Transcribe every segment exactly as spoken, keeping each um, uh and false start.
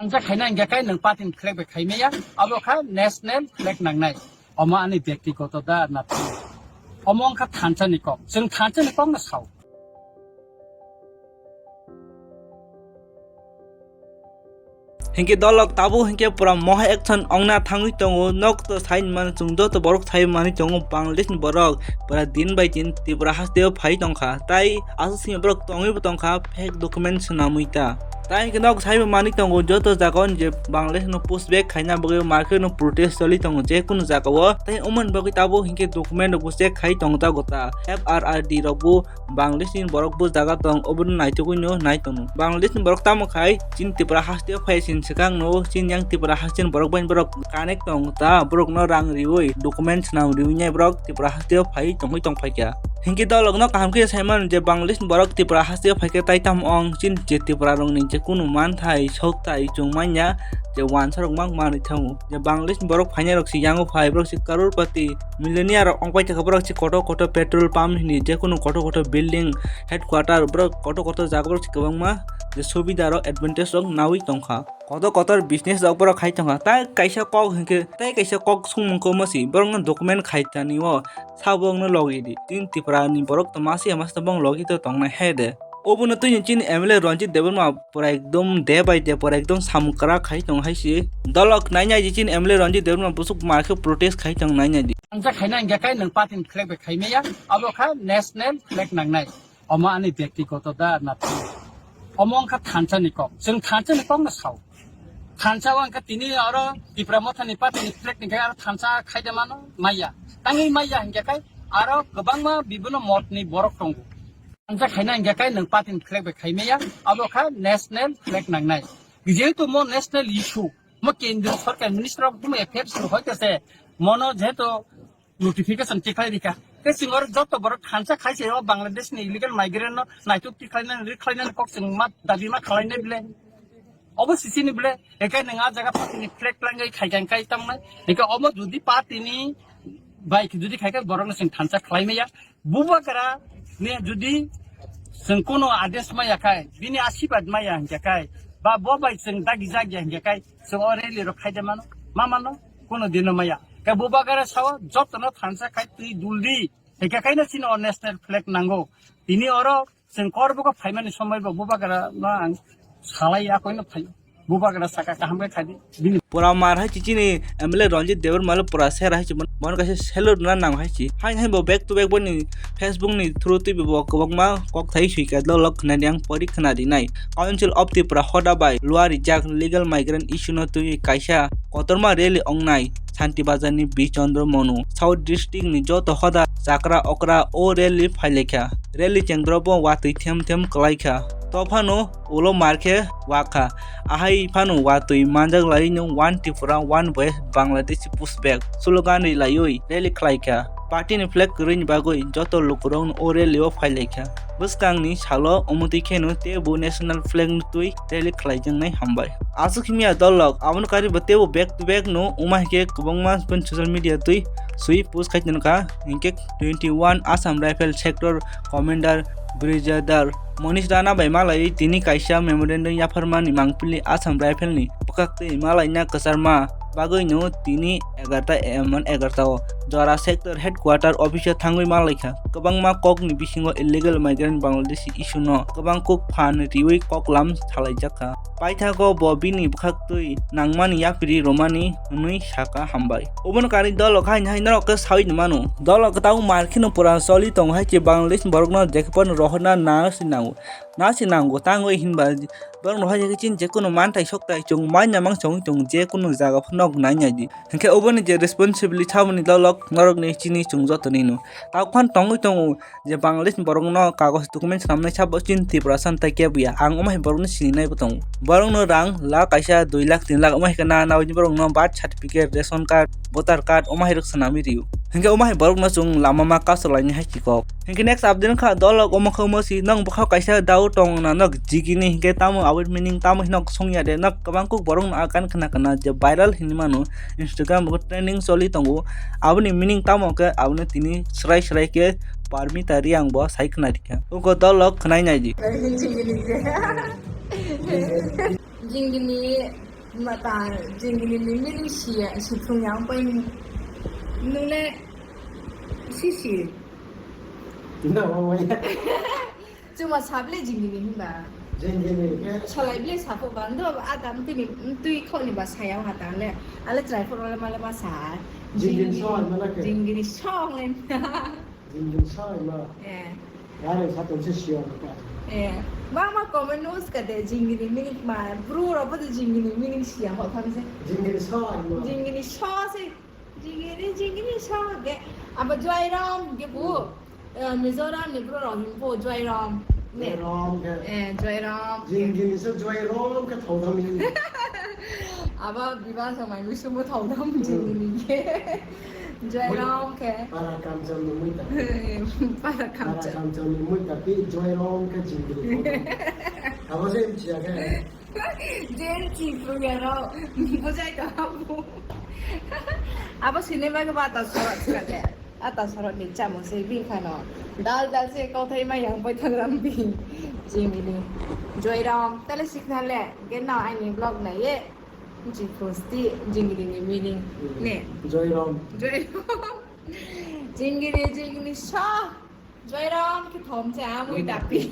Thansa khaina hingkha khe nwng party ni flag bai khai maya, abo kha national flag nangnai. Omo ani byaktigoto da na? Omo wngkha thansa ni kok, chwng thansa ni kok no sao. Hinkhe dolok tabuk hinkhe pura moha action ongna thangwi tongo, nok to sain mano chwng joto borok sai manwi tongo, Bangladesh ni borok pura din bai din Tripura hasteo phai tongkha, tai aswk simi borok tongwi bo tongkha fake document swnamwi ta. Tai hinkhe nok saibo manwi tongo joto jaga o je Bangladesh no push back khaina bagwi market no protest choli tongo je kunu jaga o, tai omoni bagwi tabuk hinkhe document rok bo check khai tongo ta gota F R R D rok bo Bangladesh ni borok bo jaga tong, obono naitugwi no nai tongo. Bangladesh ni borok tamo khai chini Tripura haste o phai sin swkang no chini yang Tripura haste ni borok bai borok connect tong ta, borok no rang riwi document swnam riwi nai borok Tripura haste o phai tongwi tong phai kha. Hinkhe dolok no kaham khe sai mano je Bangladesh ni borok Tripura haste o phai khe tai tamo ong chini je Tripura rok ni je kunu manthai sokthai chwng manya je wansa rok mang manwi thango. Je Bangladesh ni borok phainai rok se yango phai borok se crorepati millionaire rok ongpai thaka borok se kotor kotor petrol pump hini je kunu kotor kotor building headquarter borok kotor kotor jaga borok se kwbangma je subida rok advantage rok nawi tongkha. Kotor kotor business rok borok khai tongkha. Tai kaisa kok hinkhe tai kaisa kok songmung kwma se borok no document khai tani o sabo wngno logi di. Chini Tripura ni borok to masi masa bong logi to tongnai hai de. Obono twi chini M L A Ranjit Debbarma pura ekdom de bai de pura ekdom samung kwrak khai tong hai se. Dolok nai nai di chini M L A Ranjit Debbarma busuk ma khe protest khai tong nai nai di. Thansa khaina hingkha khe nwng party ni flag bai khai maya, abo kha national flag nangnai. Omo ani byaktigoto da na? Omo wngkha thansa ni kok, chwng thansa ni kok no sao. Thansa o hingkha tini oro Tipra Motha ni party ni flag ni khe aro thansa khai de mano maya, tangwi maya hingkha khe aro kwbangma bibino mot ni borok tongo. Thansa khaina hingkha khe nwng party ni flag bai khai maya, abo kha national flag nangnai. Jehetu mo national issue, mo kendriya sorkar minister of home affairs ni hoite se mono jehetu notification tikhlai rikha. Te singor joto borok thansa khai se o Bangladesh ni illegal migrant no naituk tikhlai nani rikhlai nani kok chwng ma dabi ma khalai nai bile. Obo sisi ni bile, ekai nwng a jaga party ni flag twlangwi khai kang kai tong nai. Ekai omo jodi party ni bai jodi khai khe borok no chwng thansa khlai maya. Bubagra ni jodi chwng kono ades maya khai, bini asibad maya hingkha khai, ba bo bai chwng dagi jagya hingkha khai, chwng o rally rok khai de mano, ma mano, kono dino maya. Khe bubagra sao, joto no thansa khai twi dul di, hingkha khai no chini o national flag nango. Tini oro chwng kor buko phaimani somoi bo bubagra no ang salai ya koi no phai. Bubagra saka kaham khe khai di. Bini pura mar hai chichini M L A Ranjit Debbarma le pura ser hai chimon. Mon kaisa salute na nang hai chi. Hai hai bo back to back boni Facebook ni through twi bo kwbangma kok thai sui ka dolok khna di ang pori khna di nai. Council of Tripura hoda bai lua rijak legal migrant issue no twi kaisa kotorma rally ong nai. Santi Bazar ni Bichandra Monu, South District ni joto hoda chakra okra o rally phai lekha. Rally chengdrobo watwi them them kwlai kha. Tophano ulo mar khe wakha. Ahai phano watwi manjak lai no One Tripura, One Voice, Bangladesh pushback slogan ri laiwi rally khlai kha. Party ni flag kwrwi ni bagwi joto lukurok no o rally o phai lai kha. Bwskang ni salo omotwi kheno teibo national flag no twi rally khlai jaknai hambai. Aswk himya dolok, abono kari bo teibo back to back no wngma hinkhe kwbangma social media twi swi post khai tongkha, hinkhe twenty one Assam Rifle Sector Commander Brigadier Monish Rana bai malaiwi tini kaisa memorandum yapharmani mangpili Assam Rifle ni bwkhaktwi malaina kwcharma bagwino tini egarta M one egarta o jora sector headquarter office o thangwi malaikha. Kwbangma kokni bisingo illegal migrant Bangladeshi issue no kwbang kuk phan riwi koklam salaijak kha. Paithago bo bini bwkhaktwi nangmani yapri romani hwnwi saka hambai. Obono kari dolo khai hai norok khe sawi mano. Dolo kwtal mar kheno pura choli tongo hai se Bangladesh borokno jekphano rohorna nasi nango. Nasi nango tangwi hinba borok no hai se chini jekunu manthai sokthai chwng manya mang chong chong jekunu jaga phano nai nai di. Hinkhe oboni je responsibility thaboni dolok norokni chini chwng joto nino. Tao khan tongwi tongo je Bangladesh ni borokno kagoj document swnamnai sabo chini Tiprasa tai kebo ya. Ang omo hai borokno sininai bo tongo. Borokno rang lakh kaisa dui lakh tin lakh omo hai khana nawi borokno birth certificate, ration card, voter card omo hai rok swnamwi rio. Hinkhe omo hai borokno chwng lama ma kasolaini hai kok. Hinkhe next update wngkha dolok omo khe omo si nwng bwkhao kaisa doubt tong na nwk jigini hinkhe tamo aboni meaning tamo hinwi songya de nwk kwbang kuk borokno akan khna khna je viral hinwi mano. Instagram bo trending choli tongo. Aboni meaning tamo khe abono tini srai srai khe Parmita Reang bo sai khna rikha. Ugo dolok khwnai nai di. Jingini Mata jingini ni mini siya, si thung yang pai ni. Nule sisi. No, mama ya. Chuma sable jingini himba. Jingini ke? Salai ble sapo bando adam tini tui khoni ba sayang hata le. Ale try for ole male ma sa. Jingini so mala ke? Jingini so le. Jingini so ma. Eh. Yare sa tonse siya ka. Eh. Mama comment nus ka de jingini mini ma. Bro ro pa de jingini mini siya ho tham se. Jingini so ma. Jingini so se. Jingiri, jingiri, sa ge. Abo Joyram ge bu. Eh, Mizoram ni bro rok hin bu Joyram. Ne. Joyram ge. Eh, Joyram ge. Jingiri se Joyram ke thaudam hin. Abo biba sa mai musu bu thaudam jingiri ge. Joyram ke. Para kamcham ni muita. Para kamcham. Para kamcham ni muita pi Joyram ke jingiri thaudam. Abo se mchiya ke. Jen chipung ya ro. Bujai ka bu. Abo sinema ke bata sorot ka de. Ata sorot ni chamo se bi khano. Dal dal se kothai ma yang pai thang ram bi. Jimini. Joyram. Tale sikna le. Gen na ai ni vlog na ye. Ji posti jingiri ni meaning. Ne. Joyram. Joyram. Jingiri jingiri sa. Joyram ke thom se amui tapi.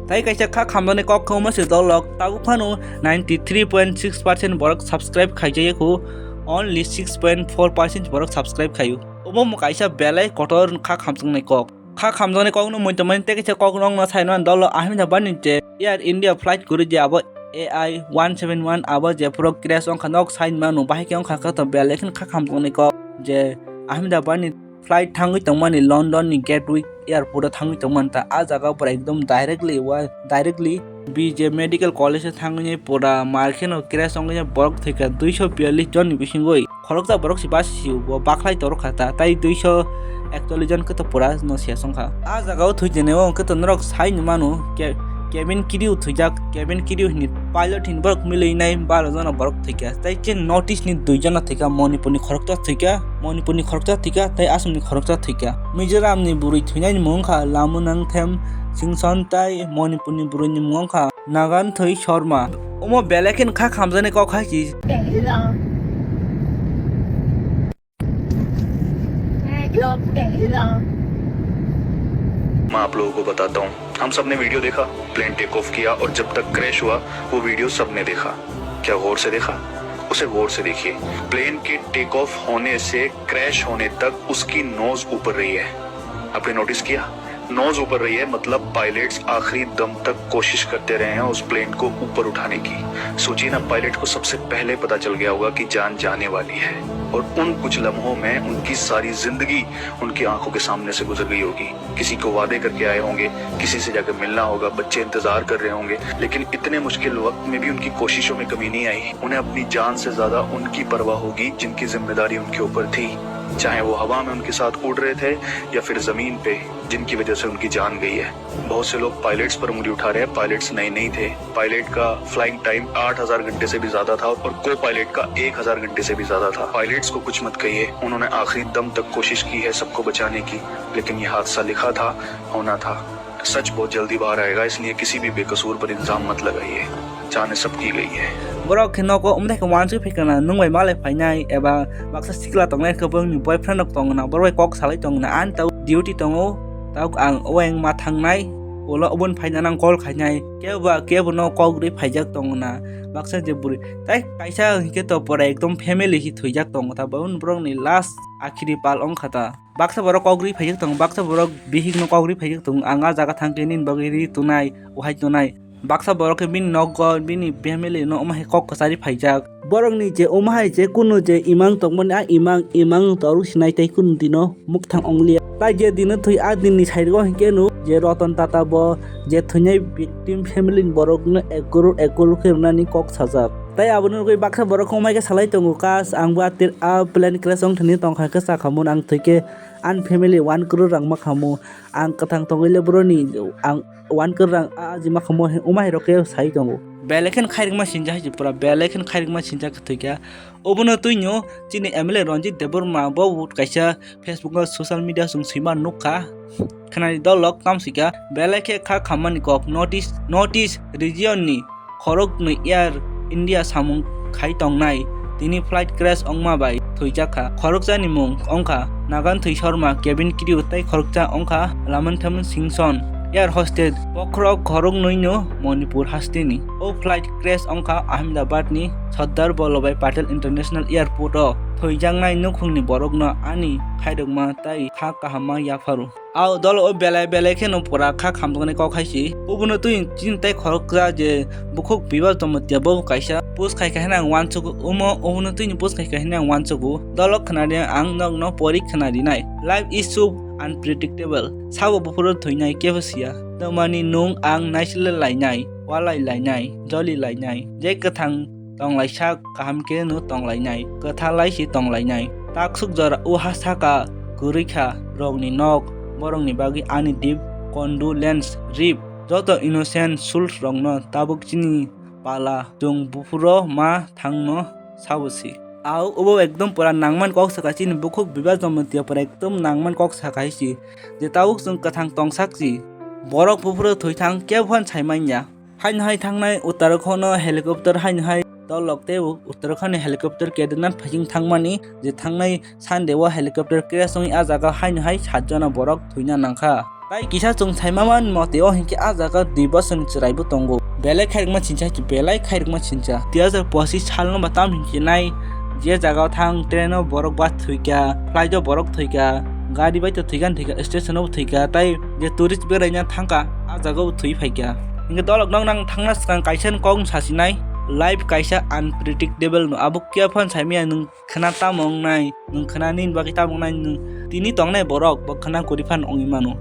Tai kaisa kha khamjaknai kok khe omo se dolok tabuk phano ninety three point six percent borok subscribe khaijaya kho, only six point four percent borok subscribe khaio. Omo mo kaisa belai kotor kha khamjaknai kok. Kha khamjaknai kok no muitu mani tei kaisa kok nong no sai mano dolok Ahmedabad ni je Air India flight kwrwi je abo A I one seven one abo je phuru crash wngkha nok sai mano bahai khe wngkha khe to belai kheno kha khamjaknai kok je Ahmedabad ni flight thangwi tongmani London ni Gatwick airport o thangwi tongmani ta. Ah jaga o pura ekdom directly wa, directly B J Medical College o thangwi pura mar kheno crash wngwi borok thwikha duiso biyallis jon ni bisingwi. Khoroksa borok si basi si o bakhlai torokha ta, tai duiso ekchollis jon khe to pura no sia songkha. Ah jaga o thwi jene o khe to norok sai ni mano ke, cabin crew thwijak, cabin crew hini pilot hini borok milwi nai baro jona borok thwikha. Tai chini North East ni dui jona thwikha, Manipur ni khoroksa thwikha, Manipur ni khoroksa thwikha, tai Assam ni khoroksa thwikha. Mizoram ni bwrwi thwinai ni mung wngkha Lamunangthem Singson tai Manipur ni bwrwi ni mung wngkha Naganthoi Sharma. Omo belai kheno kha khamjaknai kok hai si. मैं आप लोगों को बताता हूँ, हम सब ने वीडियो देखा, प्लेन टेक ऑफ किया और जब तक क्रैश हुआ, वो वीडियो सब ने देखा। क्या गौर से देखा? उसे गौर से देखिए। प्लेन के टेक ऑफ होने से क्रैश होने तक उसकी नोज ऊपर रही है। आपने नोटिस किया? नोज ऊपर रही है, मतलब पायलट्स आखिरी दम तक कोशिश करते रहे हैं उस प्लेन को ऊपर उठाने की। सोचिए ना, पायलट को सबसे पहले पता चल गया होगा कि जान जाने वाली है, और उन कुछ लम्हों में उनकी सारी जिंदगी उनकी आंखों के सामने से गुजर गई होगी। किसी को वादे करके आए होंगे, किसी से जाकर मिलना होगा, बच्चे इंतजार कर रहे होंगे, लेकिन इतने मुश्किल वक्त में भी उनकी कोशिशों में कमी नहीं आई। उन्हें अपनी जान से ज्यादा उनकी परवाह होगी जिनकी जिम्मेदारी उनके ऊपर थी, चाहे वो हवा में उनके साथ उड़ रहे थे या फिर जमीन पे, जिनकी वजह से उनकी जान गई है। बहुत से लोग पायलट्स पर उंगली उठा रहे हैं, पायलट्स नए नहीं थे। पायलट का फ्लाइंग टाइम आठ हज़ार घंटे से भी ज्यादा था और को पायलट का एक हज़ार घंटे से भी ज्यादा था। पायलट्स को कुछ मत कहिए, उन्होंने आखिरी दम तक कोशिश की है सबको बचाने की, लेकिन ये हादसा लिखा था, होना था। सच बहुत जल्दी बाहर आएगा, इसलिए किसी भी बेकसूर पर इल्जाम मत लगाइए। जाने सबकी गई है। Borok khe nogo umdai khe wansuk phaikha na, nwng bai malai phainai eba baksa sikla tongnai khe bongni boyfriend rok tongna, borok bai kok salai tongna, ani tabuk duty tongo, tabuk ang oeng ma thangnai, ulo oboni phaina nang call khainai, kebo ba kebo no kok rwi phaijak tongna, baksa je bwrwi tai kaisa hinkhe to pore ekdom family hi thwijak tongo ta, borokni last akhiri pal wngkha ta. Baksa borok kok rwi phaijak tongo, baksa borok bihik no kok rwi phaijak tongo, ang ah jaga thang khe nini bagwi ri tonai, uhai tonai. Baksa borok khe bini nogo, bini family no omo hai kok kwchari phaijak. Borokni je omo hai je kunu je imang tongmani, ah imang, imang toruk sinai tei kunu dino mukthang ongliya. Tai je dino thwi, ah dinni side o hinkhe no je Ratan Tata bo je thwinai victim family ni borok no ek crore, ek crore khe rwnani kok sajak. Tai abono nugwi baksa borok omo hai khe salai tongo, kas ang bo atir ah plane crash wng thani tongkha khe sakhamun ang thwi khe ani family one crore rang ma khamu, ang kwthang tongwi le boroni ang one crore rang a aji ma khamu, omo hai rok khe sai tongo. Belai kheno khairokma sinjak hai pura, belai kheno khairokma sinjak thwi kha. Obono twino chini M L A Ranjit Debbarma bo kaisa Facebook o social media chwng swima nukha. Khnani dolok tamsika belai khe kha khammani kok North East, North East region ni khoroknwi air India samung khai tongnai, tini flight crash wngma bai thwijakha. Khoroksa ni mung wngkha Naganthwi Sharma, cabin crew, tei khoroksa wngkha Lamantham Singson, air hostess. Bokhorok khoroknwi no Manipur hasteni. O flight crash wngkha Ahmedabad ni Sardar Vallabhbhai Patel International Airport o. Thwijaknai nukhung ni borok no ani khairokma tei kha kaham ma yapharu. Au dol o belai belai kheno pura kha khamjaknai kok hai si. Obono twi chini tei khoroksa je bukhuk Bibas Jamatia bo kaisa post khai khai hwnwi ang uansugo. Omo obono twi ni post khai khai hwnwi ang uansugo. Dol o khwnadi ang nokno pori khwnadinai. Life is so unpredictable. Sabo buphuru thwinai kebo siya. Tamani nwng ang naisile lainai, walai lainai, joli lainai. Je kwthang tonglaisa kaham khe no tonglainai, kwthalai se tonglainai. Taksuk jora o ha saka kwrwi kha rokni nok, borokni bagwi ani deep condolence rip. Joto innocent souls rokno tabuk chini pala, chwng buphuro ma thangno sabo se. Au obo ekdom pura nangman kok saka chini bukhuk Bibas Jamatia pura ekdom nangman kok saka hai si. Je tabuk chwng kwthang tongsak si. Borok buphuro thwi thang kebo phan sai manya. Haino hai thangnai Uttarakhand o helicopter haino hai dolok tei Uttarakhand ni helicopter Kedarnath phaising thangmani je thangnai Sunday o helicopter crash wngwi ah jaga haino hai sat jona borok thwina nangkha. Tai kisa chwng saima man mote o hinkhe ah jaga dui bosor ni chwrai bo tongo. Belai khairokma sincha, belai khairokma sincha. Dui hazar pochis sal no ba tam hinkhe nai je jaga o thang train o borok ba thwikha, flight o borok thwikha, gari bai to thwikha thwikha, station o bo thwikha, tai je tourist beraina thangkha ah jaga o bo thwi phaikha. Hinkhe dolok nok nang thangna swkang kaisa ni kok no sasinai, life kaisa unpredictable no, abo kya phan saimaya nwng khwna tamo wngnai, nwng khwna nini bagwi tamo wngnai, nwng tini tongnai borok bo khwna kwrwi phano wngwi mano.